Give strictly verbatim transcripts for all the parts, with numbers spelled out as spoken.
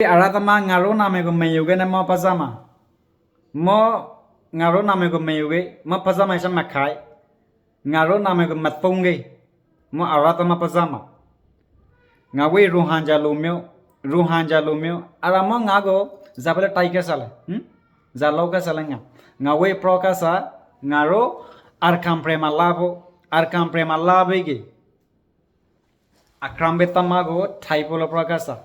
အရသမား ငါတို့နာမည်ကို မယူခဲ့နဲ့ မပစမ။ မ ငါတို့နာမည်ကို မယူခဲ့၊ မပစမ ရှမခိုင်၊ ငါတို့နာမည်ကို မသုံးခဲ့၊ မအရသမား ပစမ။ ငါဝဲ ရိုဟင်ဂျာလူမျိုး၊ ရိုဟင်ဂျာလူမျိုး၊ အရမ ငါကို ဇာဖဲလၢ တိုက်ခဲ့စလဲ။ ဟမ်? ဇာလုပ်ခဲ့စလဲ ငါ၊ ငါဝဲ ပြောခဲ့စ၊ ငါတို့ အာရကန်ပြည်မှာ လာဖို့၊ အာရကန်ပြည်မှာ လာပြီးက့ၤ အခရမ်းဘက်သမားကို ထိုင်ဖို့လၢ ပြောခဲ့စ၊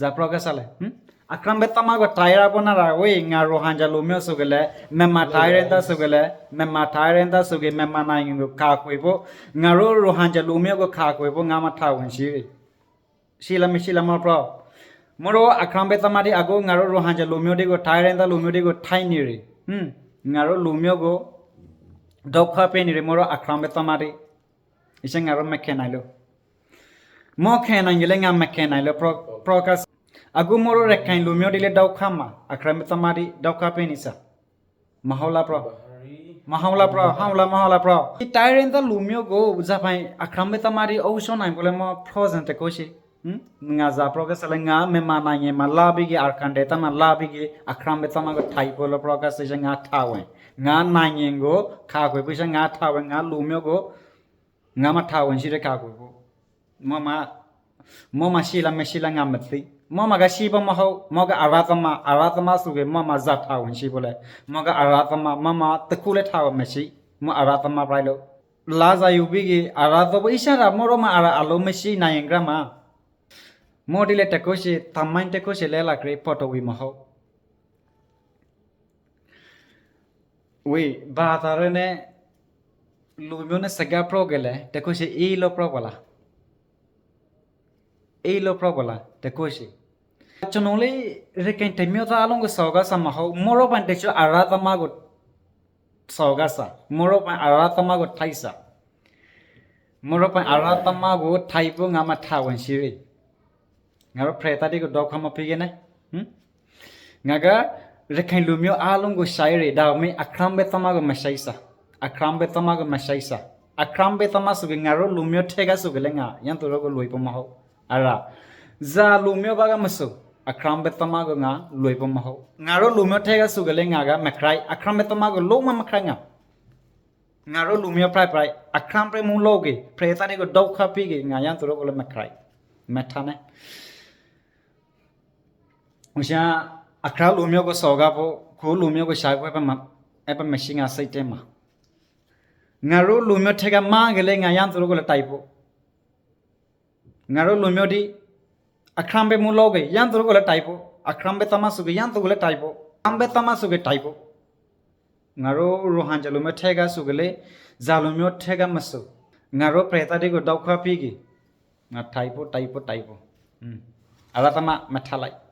ဇာ ပြောခဲ့စလဲ။ ဟမ်? အခရမ်းဘက်သမားကို ထိုင်ရဖို့ နာ်ရဝဲ ငါ ရိုဟင်ဂျာလူမျိုး ဆိုက့ၤလဲၣ်၊ မြန်မာတိုင်းရင်းသား ဆိုက့ၤလဲၣ်၊ မြန်မာတိုင်းရင်းသား ဆိုက့ၤ မြန်မာနိုင်ငံကို ကာကွယ်ဖို့၊ ငါတို့ ရိုဟင်ဂျာလူမျိုးကို ကာကွယ်ဖို့ ငါမှာ တာဝန်ရှိတယ်။ ရှိလား မရှိလား မပြော။ မ့ၢ်တော့ အခရမ်းဘက်သမားဒ် အခု ငါတို့ ရိုဟင်ဂျာလူမျိုးဒ်ကို တိုင်းရင်းသားလူမျိုးဒ်ကို ထိုင်နေတယ်။ ဟမ်။ ငါတို့လူမျိုးကို ဒုက္ခပေးနေတယ် မ့ၢ်တော့ အခရမ်းဘက်သမားဒ်။ အရှင်း ငါတို့ မခံနိုင်လို့။ မခံနိုင်ရင်လည်း ငါ မခံနိုင်လို့ ပြော၊ ပြောခဲ့စ။ အခု မ့ၢ်တို့ ရခိုင်လူမျိုးဒ်လည်း ဒုက္ခမှာ၊ အခရမ်းဘက်သမားဒ် ဒုက္ခပေးနေစ။ မဟုတ်လား ပြော။ မဟုတ်လား ပြော။ ဟုတ်လား မဟုတ်လား ပြော။ ဒီတိုင်းရင်းသားလူမျိုးကို ဇာပိုင် အခရမ်းဘက်သမားဒ် အုပ်စိုးနိုင်ဖို့လၢ မ ပြောစင်တကုရှိ။ ဟမ်? ငါ ဇာ ပြောခဲ့စလဲ ငါ မြန်မာနိုင်ငံမှာ လာပြီးက့ၤ၊ အာရကန်ဒေသမှာ လာပြီးက့ၤ အခရမ်းဘက်သမားကို ထိုင်ဖို့လၢ ပြောခဲ့စ ရှငါ တာဝန်၊ ငါ နိုင်ငံကို ကာကွယ်ဖို့ ရှငါ တာဝန်၊ ငါ လူမျိုးကို ငါမှာ တာဝန်ရှိတယ် ကာကွယ်ဖို့။ မ့ၢ်မ မ့ၢ်မရှိလား မရှိလား ငါ မသိ။ မ့ၢ်မက ရှိဖို့ မဟုတ်၊ မ့ၢ်က အရသမား၊ အရသမား ဆိုက့ၤ မ့ၢ်မ ဇာ တာဝန်ရှိဖို့လဲၣ်။ မ့ၢ်က အရသမား၊ မ့ၢ်မ တစ်ခုလည်း တာဝန်မရှိ။ မ့ၢ် အရသမား ပြိုက်လို့ လါဇာယူပြီးက့ၤ အရသမား အရှင်း မ့ၢ်တော့မ အရ အလုပ်မရှိ နိုင်ရင် ကြမ။ မ့ၢ်ဒ်လဲၣ် တကုရှိ၊ သမိုင်းတကုရှိ လဲၤလာကြ့၊ ပေါ်တော်ဝင်မဟုတ်။ ဝဲ ဘာသာတွေနဲ့ လူမျိုးနဲ့ စကားပြောကြလဲ။ တကုရှိ အီးလို့ပြောပါလား။ အီးလို့ပြောပါလား။ တကုရှိ ကျွန်တော်လည်း ရခိုင်တစ်မျိုးသားအလုံးကို စော်ကားစရာမဟုတ်။ မ့ၢ်တော့ပင် တချို့အရသမားကို စော်ကားစရာ။ မ့ၢ်တော့ပင် အရသမားကို ထိုင်စရာ။ မ့ၢ်တော့ပင် အရသမားကို ထိုင်ဖို့ ငါမှာ တာဝန်ရှိတယ်။ ငါတို့ ပရိသတ်တွေကို ဒုက္ခမပေးခင်နဲ့။ ဟမ်? ငါက ရခိုင်လူမျိုးအားလုံးကို ဆိုင်တယ်။ ဒါပေမဲ့ အခရမ်းဘက်သမားကို မဆိုင်စရာ။ အခရမ်းဘက်သမားကို မဆိုင်စရာ။ အခရမ်းဘက်သမား ဆိုက့ၤ ငါတို့လူမျိုးထဲက ဆိုက့ၤလဲၣ် ငါ ရန်သူတို့ကို လွှဲဖို့မဟုတ်။ အရ ဇာလူမျိုးဘက်က မဆို၊ အခရမ်းဘက်သမားကို ငါ လွှဲဖို့မဟုတ်။ ငါတို့လူမျိုးထဲက ဆိုက့ၤလဲၣ် ငါက မကြိုက်။ အခရမ်းဘက်သမားကို လုံးဝ မကြိုက် ငါ။ ငါတို့လူမျိုး ပြိုက်ပြိုက်၊ အခရမ်းဘက် မလုပ်ခင် ပရိသတ်တွေကို ဒုက္ခပေးခင် ငါ ရန်သူတို့ကိုလည်း မကြိုက်။ မထမ်းနဲ့။ မရှင်း အခရမ်းလူမျိုးကို စော်ကားဖို့၊ ကိုယ့်လူမျိုးကို ဆိုင်ဖို့ အဲ့ပမ အဲ့ပမရှိ ငါ စိတ်ထဲမှာ။ ငါတို့လူမျိုးထဲက မှားက့ၤလဲၣ် ငါ ရန်သူတို့ကိုလည်း တိုက်ဖို့။ ငါတို့လူမျိုးဒ် အခရမ်းဘက် မလုပ်ခင် ရန်သူတို့ကိုလည်း တိုက်ဖို့။ အခရမ်းဘက်သမား ဆိုက့ၤ ရန်သူကိုလည်း တိုက်ဖို့။ အခရမ်းဘက်သမား ဆိုက့ၤ တိုက်ဖို့။ ငါတို့ ရိုဟင်ဂျာလူမျိုးထဲက ဆိုက့ၤလဲၣ်၊ ဇာလူမျိုးထဲက မဆို၊ ငါတို့ ပရိသတ်တွေကို ဒုက္ခပေးခင် ငါ တိုက်ဖို့ တိုက်ဖို့ တိုက်ဖို့။ အရသမား မထမ်းလိုက်။